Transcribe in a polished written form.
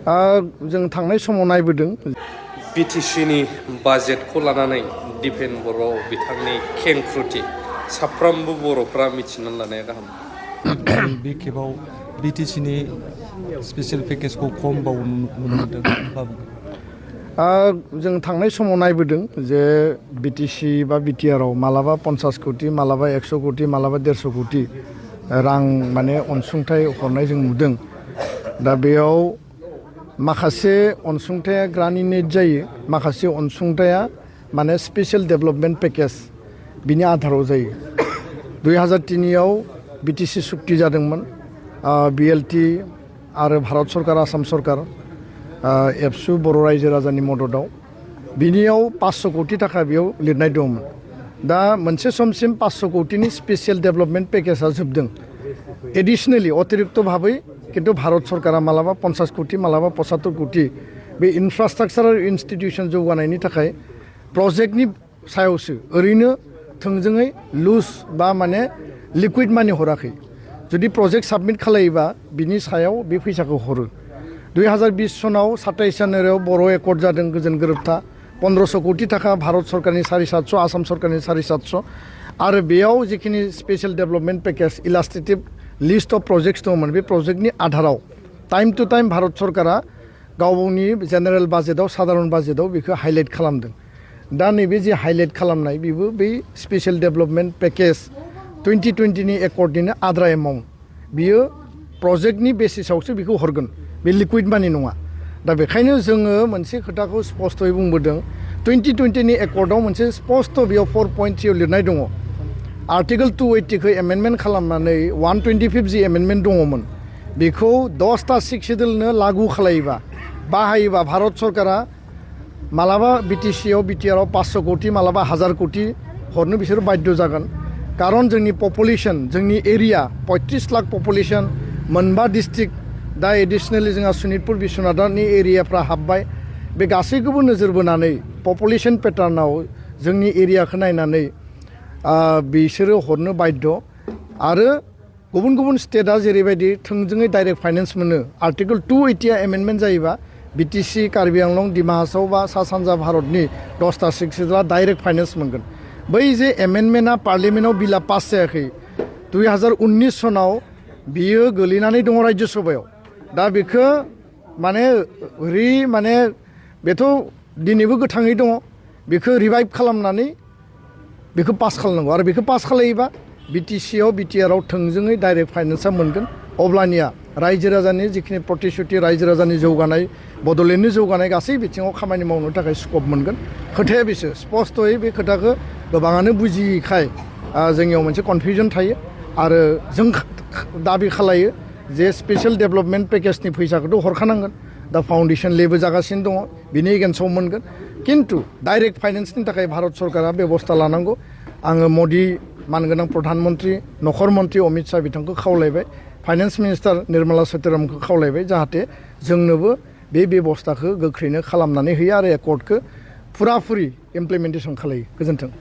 जों थांनाय समाव नायबोदों बिटिसिनि बाजेटखौ लानानै दिपेन बर' बिथांनि खेंख्रुथि साफ्रोमबो बर'फ्रा मिथिनानै लानाया गाहाम। बे खेबाव बिटिसिनि स्पेसियेल पेकेजखौ खम नुनो मोनदों। जों थांनाय समाव नायबोदों जे बिटिसि बा बिटिआरआव मालाबा 50 कोटि मालाबा 100 कोटि मालाबा 150 कोटि रां माने अनसुंथाइ हरनाय जों नुदों। दा बेयाव माखासे अनसुंथाया ग्रान्टिनेट जायो, माखासे अनसुंथाया माने स्पेशल डेभलपमेन्ट पेकेज बिनि आधाराव जायो। 2003आव बिटिसि सुक्ति जादोंमोन, बिएलटि आरो भारत सरकार आसाम सरकार एबसु बर' रायजो राजानि मददाव बिनियाव 500 कोटि थाखा बेयाव लिरनाय दंमोन। दा मोनसे समसिम 500 कोटिनि स्पेशल डेभलपमेन्ट पेकेजआ जोबदों। एडिशनेलि अतिरिक्त भाबै किन्तु भारत सरकारा मालाबा 50 कोटि मालाबा 75 कोटि बे इनफ्रास्ट्राक्चार इन्स्टिट्यूशन जौगानायनि थाखाय प्रजेक्टनि सायावसो ओरैनो थोंजोङै लुज बा माने लिकुइड मानि हराखै। जुदि प्रजेक्ट साबमिट खालायोबा बिनि सायाव बे फैसाखौ हरो। 2020 सनाव 27 जानुवारियाव बर' एकर्ड जादों, गोजोन गोरोबथा 1500 कोटि थाखा भारत सरकारनि 750, आसाम सरकारनि 750 आरो बेयाव जिखिनि special development package illustrative list of projects दंमोन, बे प्रजेक्टनि आधाराव टाइम टु टाइम भारत सरकारा गावनि जेनेरेल बाजेटआव साधारन बाजेटआव बेखौ हाइलाइट खालामदों। दा नैबे जे हाइलाइट खालामनाय बेबो बै स्पेशल डेभलपमेन्ट पेकेज 2020नि एकर्डनिनो आद्रा एमाउन्ट, बियो प्रजेक्टनि बेसिसावसो बेखौ हरगोन, बे लिकुइड मानि नङा। दा बेखायनो जोङो मोनसे खोथाखौ स्पष्टयै बुंबोदों, 2020नि एकर्डआव मोनसे स्पष्ट बेयाव 4.3 लिरनाय दङ। आर्टिकल 280खौ एमेन्डमेन्ट खालामनानै 125 जि एमेन्डमेन्ट दङमोन बेखौ 10टा सिक्सेडुलनो लागु खालायोबा बाहायोबा भारत सरकारा मालाबा बिटिसिआव बिटिआरआव 500 कोटि मालाबा 1000 कोटि हरनो बिसोर बाध्य जागोन। कारन जोंनि पपुलेसन, जोंनि एरिया 35 लाख पपुलेसन, मोनबा डिस्ट्रिक्ट, दा एडिशनेलि जोंहा सनितपुर बिश्वनाथनि एरियाफ्रा हाबबाय। बे गासैखौबो नोजोर बोनानै पपुलेसन पेटार्नाव जोंनि एरियाखौ नायनानै बिसोरो हरनो बाध्य। आरो गुबुन गुबुन स्टेटआ जेरैबायदि थोंजोङै डाइरेक्ट फाइनेन्स मोनो, आर्टिकल 280आ एमेन्डमेन्ट जायोबा बिटिसि, कार्बि आंलं, डिमा हासाव बा सा सानजा भारतनि 10टा सिक्सेडुलआ डाइरेक्ट फाइनेन्स मोनगोन। बै जे एमेन्डमेन्टआ पार्लियामेन्टआव बिला पास जायाखै 2019 सनाव बियो गोलैनानै दङ राज्य सभायाव। दा बेखौ माने बेथ' दिनैबो गोथाङै दङ, बेखौ रिभाइभ खालामनानै बेखौ पास खालामनांगौ। आरो बेखौ पास खालायोबा बिटिसिआव बिटिआरआव थोंजोङै डाइरेक्ट फाइनेन्सआ मोनगोन। अब्लानिया रायजो राजानि जिखिनि प्रतिश्रुति, रायजो राजानि जौगानाय, बड'लेण्डनि जौगानाय गासै बिथिङाव खामानि मावनो थाखाय स्कप मोनगोन। खोथाया बेसो स्पष्टयै बे खोथाखौ गोबाङानो बुजियैखाय जोंनियाव मोनसे कनफिउजन थायो। आरो जों दाबि खालायो जे स्पेशल डेभलपमेन्ट पेकेजनि फैसाखौथ' हरखानांगोन। दा फाउन्डेसन लेबो जागासिनो दङ, बिनि एगेन्स्टआव मोनगोन। किन्तु डाइरेक्ट फाइनेन्सनि थाखाय भारत सरकारा बेबस्था लानांगौ। आङो मदि मानगोनां प्रधान मन्त्रि, नखर मन्त्रि अमित शाह बिथांखौ खावलायबाय, फाइनेन्स मिनिस्टार निर्मला सीतारामनखौ खावलायबाय, जाहाथे जोंनोबो बे बेबस्थाखौ गोख्रैनो खालामनानै होयो आरो एकर्डखौ फुराफुरि इमप्लिमेन्टेसन खालायो। गोजोन्थों।